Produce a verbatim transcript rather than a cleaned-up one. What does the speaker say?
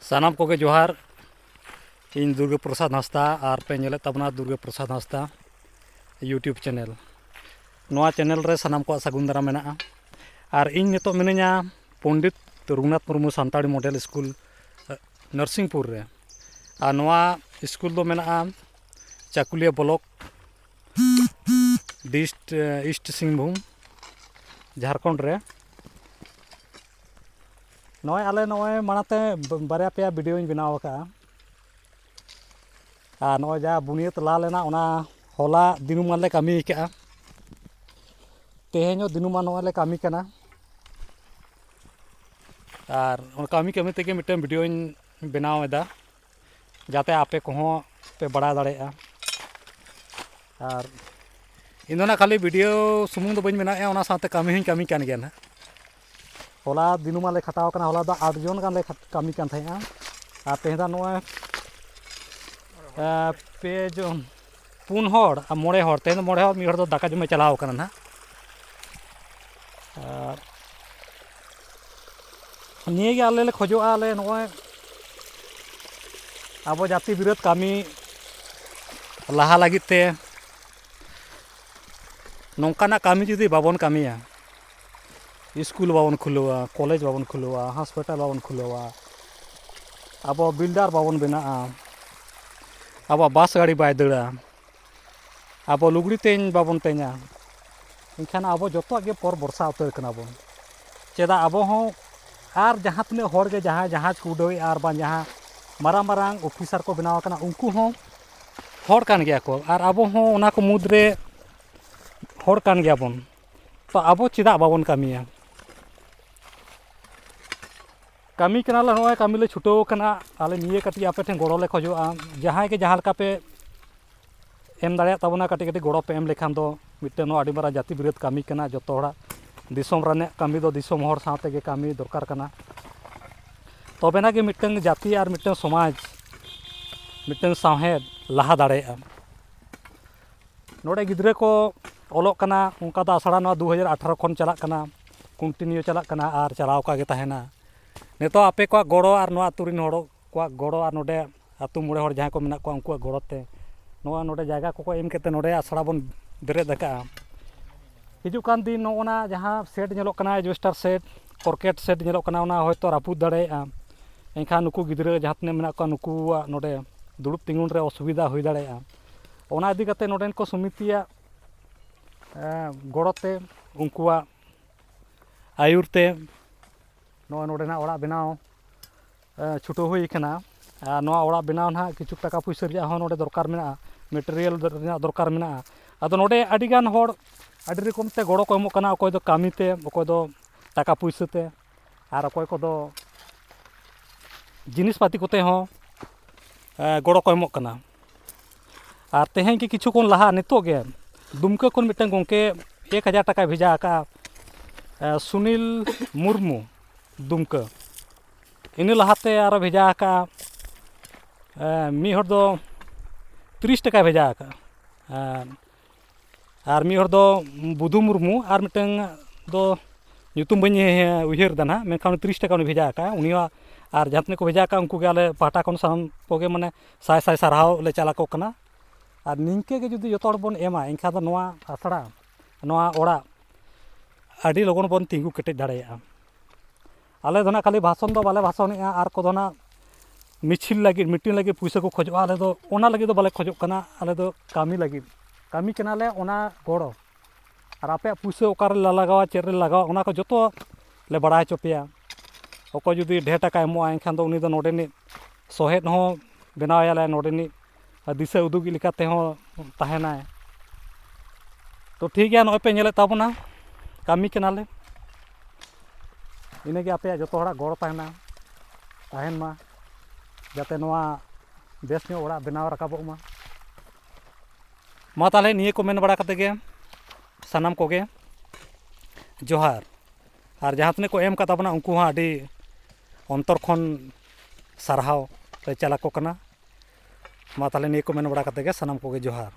ᱥᱟᱱᱟᱢ ᱠᱚᱜᱮ ᱡᱚᱦᱟᱨ᱾ ᱤᱧ ᱫᱩᱨᱜᱟᱹ ᱯᱨᱚᱥᱟᱫᱽ ᱦᱟᱸᱥᱫᱟ ᱟᱨ ᱯᱮ ᱧᱮᱞᱮᱫ ᱛᱟᱵᱚᱱᱟ ᱫᱩᱨᱜᱟᱹ ᱯᱨᱚᱥᱟᱫᱽ ᱦᱟᱸᱥᱫᱟ YouTube ᱪᱮᱱᱮᱞ᱾ ᱱᱚᱣᱟ ᱪᱮᱱᱮᱞ ᱨᱮ ᱥᱟᱱᱟᱢ ᱠᱚᱣᱟᱜ ᱥᱟᱹᱜᱩᱱ ᱫᱟᱨᱟᱢ ᱢᱮᱱᱟᱜᱼᱟ᱾ ᱟᱨ ᱤᱧ ᱱᱤᱛᱚᱜ ᱢᱤᱱᱟᱹᱧᱟ ᱯᱚᱱᱰᱤᱛ ᱨᱚᱜᱷᱩᱱᱟᱛᱷ ᱢᱩᱨᱢᱩ ᱥᱟᱱᱛᱟᱲᱤ ᱢᱚᱰᱮᱞ ᱥᱠᱩᱞ, ᱱᱟᱨᱥᱤᱝᱯᱩᱨ ᱨᱮ᱾ ᱟᱨ ᱱᱚᱣᱟ ᱥᱠᱩᱞ ᱫᱚ ᱢᱮᱱᱟᱜᱼᱟ Chakulia block, district east Singhbhum, Jharkhand ᱨᱮ᱾ ᱱᱚᱜᱼᱚᱭ ᱟᱞᱮ ᱱᱚᱜᱼᱚᱭ ᱢᱟᱲᱟᱝ ᱛᱮ ᱵᱟᱨᱭᱟ ᱯᱮᱭᱟ ᱵᱷᱤᱰᱤᱭᱳᱧ ᱵᱮᱱᱟᱣ ᱟᱠᱟᱫᱼᱟ᱾ ᱟᱨ ᱱᱚᱜᱼᱚᱭ ᱡᱟ ᱵᱩᱱᱤᱭᱟᱹᱫ ᱞᱟ ᱞᱮᱱᱟ, ᱚᱱᱟ ᱦᱚᱞᱟ ᱫᱤᱱᱩᱢᱟᱱ ᱞᱮ ᱠᱟᱹᱢᱤ ᱟᱠᱟᱫᱼᱟ᱾ ᱛᱮᱦᱮᱧ ᱦᱚᱸ ᱫᱤᱱᱩᱢᱟᱱ ᱱᱚᱜᱼᱚᱭ ᱞᱮ ᱠᱟᱹᱢᱤ ᱠᱟᱱᱟ᱾ ᱟᱨ ᱚᱱᱟ ᱠᱟᱹᱢᱤ ᱠᱟᱹᱢᱤ ᱛᱮᱜᱮ ᱢᱤᱫᱴᱮᱱ ᱵᱷᱤᱰᱤᱭᱳᱧ ᱵᱮᱱᱟᱣ ᱮᱫᱟ, ᱡᱟᱛᱮ ᱟᱯᱮ ᱠᱚᱦᱚᱸ ᱯᱮ ᱵᱟᱲᱟᱭ ᱫᱟᱲᱮᱭᱟᱜᱼᱟ᱾ ᱟᱨ ᱤᱧ ᱫᱚ ᱱᱟᱜ ᱠᱷᱟᱹᱞᱤ ᱵᱷᱤᱰᱤᱭᱳ ᱥᱩᱢᱩᱝ ᱫᱚ ᱵᱟᱹᱧ ᱵᱮᱱᱟᱣᱮᱫᱼᱟ, ᱚᱱᱟ ᱥᱟᱶᱛᱮ ᱠᱟᱹᱢᱤ ᱦᱚᱸᱧ ᱠᱟᱹᱢᱤ ᱠᱟᱱ ᱜᱮᱭᱟ ᱱᱟᱜ᱾ ᱦᱚᱞᱟ ᱫᱤᱱᱩᱢᱟ ᱞᱮ ᱠᱷᱟᱴᱟᱣ ᱠᱟᱱᱟ, ᱦᱚᱞᱟ ᱫᱚ ᱟᱴ ᱡᱚᱱ ᱜᱟᱱ ᱞᱮ ᱠᱷᱟᱴ- ᱠᱟᱹᱢᱤ ᱠᱟᱱ ᱛᱟᱦᱮᱸᱜᱼᱟ᱾ ᱟᱨ ᱛᱮᱦᱮᱧ ᱫᱚ ᱱᱚᱜᱼᱚᱭ, ᱮ, ᱯᱮ ᱡᱚᱱ, ᱯᱩᱱ ᱦᱚᱲ ᱟᱨ ᱢᱚᱬᱮ ᱦᱚᱲ, ᱛᱮᱦᱮᱧ ᱫᱚ ᱢᱚᱬᱮ ᱦᱚᱲ, ᱢᱤᱫ ᱦᱚᱲ ᱫᱚ ᱫᱟᱠᱟ ᱡᱚᱢᱮ ᱪᱟᱞᱟᱣ ᱠᱟᱱᱟ ᱱᱟᱦᱟᱜ᱾ ᱟᱨ ᱱᱤᱭᱟᱹ ᱜᱮ ᱟᱞᱮ ᱞᱮ ᱠᱷᱚᱡᱚᱜᱼᱟ, ᱟᱞᱮ ᱱᱚᱜᱼᱚᱭ ᱟᱵᱚ ᱡᱟᱹᱛᱤ ᱵᱤᱨᱳᱫᱷ ᱠᱟᱹᱢᱤ ᱞᱟᱦᱟ ᱞᱟᱹᱜᱤᱫ ᱛᱮ ᱱᱚᱝᱠᱟᱱᱟᱜ ᱠᱟᱹᱢᱤ ᱡᱩᱫᱤ ᱵᱟᱵᱚᱱ ᱠᱟᱹᱢᱤᱭᱟ, ᱥᱠᱩᱞ ᱵᱟᱵᱚᱱ ᱠᱷᱩᱞᱟᱹᱣᱟ, ᱠᱚᱞᱮᱡᱽ ᱵᱟᱵᱚᱱ ᱠᱷᱩᱞᱟᱹᱣᱟ, ᱦᱚᱥᱯᱤᱴᱟᱞ ᱵᱟᱵᱚᱱ ᱠᱷᱩᱞᱟᱹᱣᱟ, ᱟᱵᱚ ᱵᱤᱞᱰᱟᱨ ᱵᱟᱵᱚᱱ ᱵᱮᱱᱟᱜᱼᱟ, ᱟᱵᱚᱣᱟᱜ ᱵᱟᱥ ᱜᱟᱹᱰᱤ ᱵᱟᱭ ᱫᱟᱹᱲᱟ, ᱟᱵᱚ ᱞᱩᱜᱽᱲᱤ ᱛᱮᱧ ᱵᱟᱵᱚᱱ ᱛᱮᱧᱟ, ᱮᱱᱠᱷᱟᱱ ᱟᱵᱚ ᱡᱚᱛᱚᱣᱟᱜ ᱜᱮ ᱯᱚᱨ ᱵᱷᱚᱨᱥᱟ ᱩᱛᱟᱹᱨ ᱠᱟᱱᱟ ᱵᱚᱱ᱾ ᱪᱮᱫᱟᱜ ᱟᱵᱚ ᱦᱚᱸ ᱟᱨ ᱡᱟᱦᱟᱸ ᱛᱤᱱᱟᱹᱜ ᱦᱚᱲ ᱜᱮ ᱡᱟᱦᱟᱸᱭ ᱡᱟᱦᱟᱡᱽ ᱠᱚ ᱩᱰᱟᱹᱣᱮᱫᱼᱟ ᱟᱨ ᱵᱟᱝ ᱡᱟᱦᱟᱸ ᱢᱟᱨᱟᱝ ᱢᱟᱨᱟᱝ ᱚᱯᱷᱤᱥᱟᱨ ᱠᱚ ᱵᱮᱱᱟᱣ ᱟᱠᱟᱱᱟ, ᱩᱱᱠᱩ ᱦᱚᱸ ᱦᱚᱲ ᱠᱟᱱ ᱜᱮᱭᱟ ᱠᱚ, ᱟᱨ ᱟᱵᱚ ᱦᱚᱸ ᱚᱱᱟ ᱠᱚ ᱢᱩᱫᱽᱨᱮ ᱦᱚᱲ ᱠᱟᱱ ᱜᱮᱭᱟ ᱵᱚᱱ᱾ ᱛᱚ ᱟᱵᱚ ᱪᱮᱫᱟᱜ ᱵᱟᱵᱚᱱ ᱠᱟᱹᱢᱤᱭᱟ? ᱠᱟᱹᱢᱤ ᱠᱟᱱᱟᱞᱮ, ᱱᱚᱜᱼᱚᱭ ᱠᱟᱹᱢᱤ ᱞᱮ ᱪᱷᱩᱴᱟᱹᱣ ᱟᱠᱟᱱᱟ᱾ ᱟᱞᱮ ᱱᱤᱭᱟᱹ ᱠᱟᱹᱴᱤᱡ ᱟᱯᱮ ᱴᱷᱮᱱ ᱜᱚᱲᱚ ᱞᱮ ᱠᱷᱚᱡᱚᱜᱼᱟ, ᱡᱟᱦᱟᱸᱭ ᱜᱮ ᱡᱟᱦᱟᱸ ᱞᱮᱠᱟ ᱯᱮ ᱮᱢ ᱫᱟᱲᱮᱭᱟᱜ ᱛᱟᱵᱚᱱᱟ, ᱠᱟᱹᱴᱤᱡ ᱠᱟᱹᱴᱤᱡ ᱜᱚᱲᱚ ᱯᱮ ᱮᱢ ᱞᱮᱠᱷᱟᱱ ᱫᱚ, ᱢᱤᱫᱴᱮᱱ ᱱᱚᱣᱟ ᱟᱹᱰᱤ ᱢᱟᱨᱟᱝ ᱡᱟᱹᱛᱤ ᱵᱤᱨᱳᱫᱷ ᱠᱟᱹᱢᱤ ᱠᱟᱱᱟ᱾ ᱡᱚᱛᱚ ᱦᱚᱲᱟᱜ ᱫᱤᱥᱚᱢ ᱨᱮᱱᱟᱜ ᱠᱟᱹᱢᱤ ᱫᱚ ᱫᱤᱥᱚᱢ ᱦᱚᱲ ᱥᱟᱶ ᱛᱮᱜᱮ ᱠᱟᱹᱢᱤ ᱫᱚᱨᱠᱟᱨ ᱠᱟᱱᱟ, ᱛᱚᱵᱮᱱᱟᱜ ᱜᱮ ᱢᱤᱫᱴᱟᱝ ᱡᱟᱹᱛᱤ ᱟᱨ ᱢᱤᱫᱴᱟᱝ ᱥᱚᱢᱟᱡᱽ, ᱢᱤᱫᱴᱟᱝ ᱥᱟᱶᱦᱮᱫ ᱞᱟᱦᱟ ᱫᱟᱲᱮᱭᱟᱜᱼᱟ᱾ ᱱᱚᱰᱮ ᱜᱤᱫᱽᱨᱟᱹ ᱠᱚ ᱚᱞᱚᱜ ᱠᱟᱱᱟ, ᱚᱱᱠᱟ ᱫᱚ ᱟᱥᱲᱟ ᱱᱚᱣᱟ ᱫᱩ ᱦᱟᱡᱟᱨ ᱟᱴᱷᱟᱨᱚ ᱠᱷᱚᱱ ᱪᱟᱞᱟᱜ ᱠᱟᱱᱟ, ᱠᱚᱱᱴᱤᱱᱤᱭᱩ ᱪᱟᱞᱟᱜ ᱠᱟᱱᱟ ᱟᱨ ᱪᱟᱞᱟᱣ ᱟᱠᱟ ᱜᱮ ᱛᱟᱦᱮᱱᱟ᱾ ᱱᱤᱛᱚᱜ ᱟᱯᱮ ᱠᱚᱣᱟᱜ ᱜᱚᱲᱚ ᱟᱨ ᱱᱚᱣᱟ ᱟᱹᱛᱩ ᱨᱮᱱ ᱦᱚᱲ ᱠᱚᱣᱟᱜ ᱜᱚᱲᱚ ᱟᱨ ᱱᱚᱰᱮ ᱟᱹᱛᱩ ᱢᱚᱬᱮ ᱦᱚᱲ ᱡᱟᱦᱟᱸᱭ ᱠᱚ ᱢᱮᱱᱟᱜ ᱠᱚᱣᱟ, ᱩᱱᱠᱩᱣᱟᱜ ᱜᱚᱲᱚ ᱛᱮ ᱱᱚᱣᱟ ᱱᱚᱰᱮ ᱡᱟᱭᱜᱟ ᱠᱚᱠᱚ ᱮᱢ ᱠᱟᱛᱮ ᱱᱚᱰᱮ ᱟᱥᱲᱟ ᱵᱚᱱ ᱵᱮᱨᱮᱫ ᱟᱠᱟᱫᱼᱟ᱾ ᱦᱤᱡᱩᱜ ᱠᱟᱱ ᱫᱤᱱ ᱱᱚᱜᱼᱚ ᱱᱟ ᱡᱟᱦᱟᱸ ᱥᱮᱰ ᱧᱮᱞᱚᱜ ᱠᱟᱱᱟ, ᱮᱡᱵᱮᱥᱴᱟᱨ ᱥᱮᱰ, ᱠᱚᱨᱠᱮᱴ ᱥᱮᱰ ᱧᱮᱞᱚᱜ ᱠᱟᱱᱟ, ᱚᱱᱟ ᱦᱚᱭᱛᱳ ᱨᱟᱹᱯᱩᱫ ᱫᱟᱲᱮᱭᱟᱜᱼᱟ᱾ ᱮᱱᱠᱷᱟᱱ ᱱᱩᱠᱩ ᱜᱤᱫᱽᱨᱟᱹ ᱡᱟᱦᱟᱸ ᱛᱤᱱᱟᱹᱜ ᱢᱮᱱᱟᱜ ᱠᱚᱣᱟ, ᱱᱩᱠᱩᱣᱟᱜ ᱱᱚᱰᱮ ᱫᱩᱲᱩᱵ ᱛᱤᱸᱜᱩᱱ ᱨᱮ ᱚᱥᱩᱵᱤᱫᱷᱟ ᱦᱩᱭ ᱫᱟᱲᱮᱭᱟᱜᱼᱟ᱾ ᱚᱱᱟ ᱤᱫᱤ ᱠᱟᱛᱮ ᱱᱚᱰᱮᱱ ᱠᱚ ᱥᱚᱢᱤᱛᱤᱭᱟᱜ, ᱮ, ᱜᱚᱲᱚ ᱛᱮ, ᱩᱱᱠᱩᱣᱟᱜ ᱟᱹᱭᱩᱨ ᱛᱮ ᱱᱚᱜᱼᱚᱭ ᱱᱚᱰᱮᱱᱟᱜ ᱚᱲᱟᱜ ᱵᱮᱱᱟᱣ, ᱮ, ᱪᱷᱩᱴᱟᱹᱣ ᱦᱩᱭ ᱠᱟᱱᱟ᱾ ᱟᱨ ᱱᱚᱣᱟ ᱚᱲᱟᱜ ᱵᱮᱱᱟᱣ ᱱᱟᱦᱟᱜ ᱠᱤᱪᱷᱩ ᱴᱟᱠᱟ ᱯᱩᱭᱥᱟᱹ ᱨᱮᱭᱟᱜ ᱦᱚᱸ ᱱᱚᱰᱮ ᱫᱚᱨᱠᱟᱨ ᱢᱮᱱᱟᱜᱼᱟ, ᱢᱮᱴᱮᱨᱤᱭᱟᱞ ᱨᱮᱱᱟᱜ ᱫᱚᱨᱠᱟᱨ ᱢᱮᱱᱟᱜᱼᱟ᱾ ᱟᱫᱚ ᱱᱚᱰᱮ ᱟᱹᱰᱤᱜᱟᱱ ᱦᱚᱲ ᱟᱹᱰᱤ ᱨᱚᱠᱚᱢ ᱛᱮ ᱜᱚᱲᱚ ᱠᱚ ᱮᱢᱚᱜ ᱠᱟᱱᱟ, ᱚᱠᱚᱭ ᱫᱚ ᱠᱟᱹᱢᱤ ᱛᱮ, ᱚᱠᱚᱭ ᱫᱚ ᱴᱟᱠᱟ ᱯᱩᱭᱥᱟᱹ ᱛᱮ, ᱟᱨ ᱚᱠᱚᱭ ᱠᱚᱫᱚ ᱡᱤᱱᱤᱥ ᱯᱟᱹᱛᱤ ᱠᱚᱛᱮ ᱦᱚᱸ, ᱮ, ᱜᱚᱲᱚ ᱠᱚ ᱮᱢᱚᱜ ᱠᱟᱱᱟ᱾ ᱟᱨ ᱛᱮᱦᱮᱧ ᱜᱮ ᱠᱤᱪᱷᱩ ᱠᱷᱚᱱ ᱞᱟᱦᱟ, ᱱᱤᱛᱚᱜ ᱜᱮ ᱫᱩᱢᱠᱟᱹ ᱠᱷᱚᱱ ᱢᱤᱫᱴᱟᱝ ᱜᱚᱢᱠᱮ ᱮᱠ ᱦᱟᱡᱟᱨ ᱴᱟᱠᱟᱭ ᱵᱷᱮᱡᱟ ᱟᱠᱟᱫᱼᱟ, ᱮ, ᱥᱩᱱᱤᱞ ᱢᱩᱨᱢᱩ, ᱫᱩᱢᱠᱟᱹ᱾ ᱤᱱᱟᱹ ᱞᱟᱦᱟᱛᱮ ᱟᱨᱚ ᱵᱷᱮᱡᱟ ᱟᱠᱟᱫᱼᱟ, ᱮ, ᱢᱤᱫ ᱦᱚᱲ ᱫᱚ ᱛᱤᱨᱤᱥ ᱴᱟᱠᱟᱭ ᱵᱷᱮᱡᱟ ᱟᱠᱟᱫᱼᱟ᱾ ᱟᱨ ᱟᱨ ᱢᱤᱫ ᱦᱚᱲ ᱫᱚ ᱵᱩᱫᱷᱩ ᱢᱩᱨᱢᱩ, ᱟᱨ ᱢᱤᱫᱴᱟᱝ ᱫᱚ ᱧᱩᱛᱩᱢ ᱵᱟᱹᱧ ᱩᱭᱦᱟᱹᱨ ᱮᱫᱟ ᱱᱟᱦᱟᱜ, ᱢᱮᱱᱠᱷᱟᱱ ᱩᱱᱤ ᱛᱤᱨᱤᱥ ᱴᱟᱠᱟ ᱩᱱᱤ ᱵᱷᱮᱡᱟ ᱟᱠᱟᱫᱼᱟ᱾ ᱩᱱᱤ ᱦᱚᱸ ᱟᱨ ᱡᱟᱦᱟᱸ ᱛᱤᱱᱟᱹᱜ ᱠᱚ ᱵᱷᱮᱡᱟ ᱟᱠᱟᱫᱼᱟ, ᱩᱱᱠᱩ ᱜᱮ ᱟᱞᱮ ᱯᱟᱦᱴᱟ ᱠᱷᱚᱱ ᱥᱟᱱᱟᱢ ᱠᱚᱜᱮ ᱢᱟᱱᱮ ᱥᱟᱭ ᱥᱟᱭ ᱥᱟᱨᱦᱟᱣ ᱞᱮ ᱪᱟᱞ ᱟᱠᱚ ᱠᱟᱱᱟ᱾ ᱟᱨ ᱱᱤᱝᱠᱟᱹ ᱜᱮ ᱡᱩᱫᱤ ᱡᱚᱛᱚ ᱦᱚᱲ ᱵᱚᱱ ᱮᱢᱟ, ᱮᱱᱠᱷᱟᱱ ᱫᱚ ᱱᱚᱣᱟ ᱟᱥᱲᱟ, ᱱᱚᱣᱟ ᱚᱲᱟᱜ ᱟᱹᱰᱤ ᱞᱚᱜᱚᱱ ᱵᱚᱱ ᱛᱤᱸᱜᱩ ᱠᱮᱴᱮᱡ ᱫᱟᱲᱮᱭᱟᱜᱼᱟ᱾ ᱟᱞᱮ ᱫᱚ ᱱᱟᱜ ᱠᱷᱟᱹᱞᱤ ᱵᱷᱟᱥᱚᱱ ᱫᱚ ᱵᱟᱞᱮ ᱵᱷᱟᱥᱚᱱᱮᱜᱼᱟ, ᱟᱨ ᱠᱚᱫᱚ ᱱᱟᱜ ᱢᱤᱪᱷᱤᱞ ᱞᱟᱹᱜᱤᱫ, ᱢᱤᱴᱤᱝ ᱞᱟᱹᱜᱤᱫ ᱯᱩᱭᱥᱟᱹ ᱠᱚ ᱠᱷᱚᱡᱚᱜᱼᱟ᱾ ᱟᱞᱮ ᱫᱚ ᱚᱱᱟ ᱞᱟᱹᱜᱤᱫ ᱫᱚ ᱵᱟᱞᱮ ᱠᱷᱚᱡᱚᱜ ᱠᱟᱱᱟ, ᱟᱞᱮ ᱫᱚ ᱠᱟᱹᱢᱤ ᱞᱟᱹᱜᱤᱫ, ᱠᱟᱹᱢᱤ ᱠᱟᱱᱟᱞᱮ ᱚᱱᱟ ᱜᱚᱲᱚ᱾ ᱟᱨ ᱟᱯᱮᱭᱟᱜ ᱯᱩᱭᱥᱟᱹ ᱚᱠᱟᱨᱮ ᱞᱟᱜᱟᱣᱟ, ᱪᱮᱫ ᱨᱮ ᱞᱟᱜᱟᱣᱟ, ᱚᱱᱟ ᱠᱚ ᱡᱚᱛᱚ ᱞᱮ ᱵᱟᱲᱟᱭ ᱦᱚᱪᱚ ᱯᱮᱭᱟ᱾ ᱚᱠᱚᱭ ᱡᱩᱫᱤ ᱰᱷᱮᱨ ᱴᱟᱠᱟᱭ ᱮᱢᱚᱜᱼᱟ, ᱮᱱᱠᱷᱟᱱ ᱫᱚ ᱩᱱᱤ ᱫᱚ ᱱᱚᱰᱮᱱᱤᱡ ᱥᱚᱦᱮᱫ ᱦᱚᱸ ᱵᱮᱱᱟᱣ ᱮᱭᱟᱞᱮ, ᱱᱚᱰᱮᱱᱤᱡ ᱫᱤᱥᱟᱹ ᱩᱫᱩᱜᱤᱡ ᱞᱮᱠᱟ ᱛᱮᱦᱚᱸ ᱛᱟᱦᱮᱱᱟᱭ᱾ ᱛᱚ ᱴᱷᱤᱠ ᱜᱮᱭᱟ, ᱱᱚᱜᱼᱚᱭ ᱯᱮ ᱧᱮᱞᱮᱫ ᱛᱟᱵᱚᱱᱟ, ᱠᱟᱹᱢᱤ ᱠᱟᱱᱟᱞᱮ᱾ ᱤᱱᱟᱹᱜᱮ ᱟᱯᱮᱭᱟᱜ ᱡᱚᱛᱚ ᱦᱚᱲᱟᱜ ᱜᱚᱲᱚ ᱛᱟᱦᱮᱱᱟ, ᱛᱟᱦᱮᱱ ᱢᱟ, ᱡᱟᱛᱮ ᱱᱚᱣᱟ ᱵᱮᱥ ᱧᱚᱜ ᱚᱲᱟᱜ ᱵᱮᱱᱟᱣ ᱨᱟᱠᱟᱵᱚᱜ ᱢᱟ᱾ ᱢᱟ ᱛᱟᱦᱚᱞᱮ ᱱᱤᱭᱟᱹ ᱠᱚ ᱢᱮᱱ ᱵᱟᱲᱟ ᱠᱟᱛᱮ ᱜᱮ ᱥᱟᱱᱟᱢ ᱠᱚᱜᱮ ᱡᱚᱦᱟᱨ᱾ ᱟᱨ ᱡᱟᱦᱟᱸ ᱛᱤᱱᱟᱹᱜ ᱠᱚ ᱮᱢ ᱠᱟᱫ ᱛᱟᱵᱚᱱᱟ, ᱩᱱᱠᱩ ᱦᱚᱸ ᱟᱹᱰᱤ ᱚᱱᱛᱚᱨ ᱠᱷᱚᱱ ᱥᱟᱨᱦᱟᱣ ᱞᱮ ᱪᱟᱞ ᱟᱠᱚ ᱠᱟᱱᱟ᱾ ᱢᱟ ᱛᱟᱦᱚᱞᱮ ᱱᱤᱭᱟᱹ ᱠᱚ ᱢᱮᱱ ᱵᱟᱲᱟ ᱠᱟᱛᱮ ᱜᱮ ᱥᱟᱱᱟᱢ ᱠᱚᱜᱮ ᱡᱚᱦᱟᱨ᱾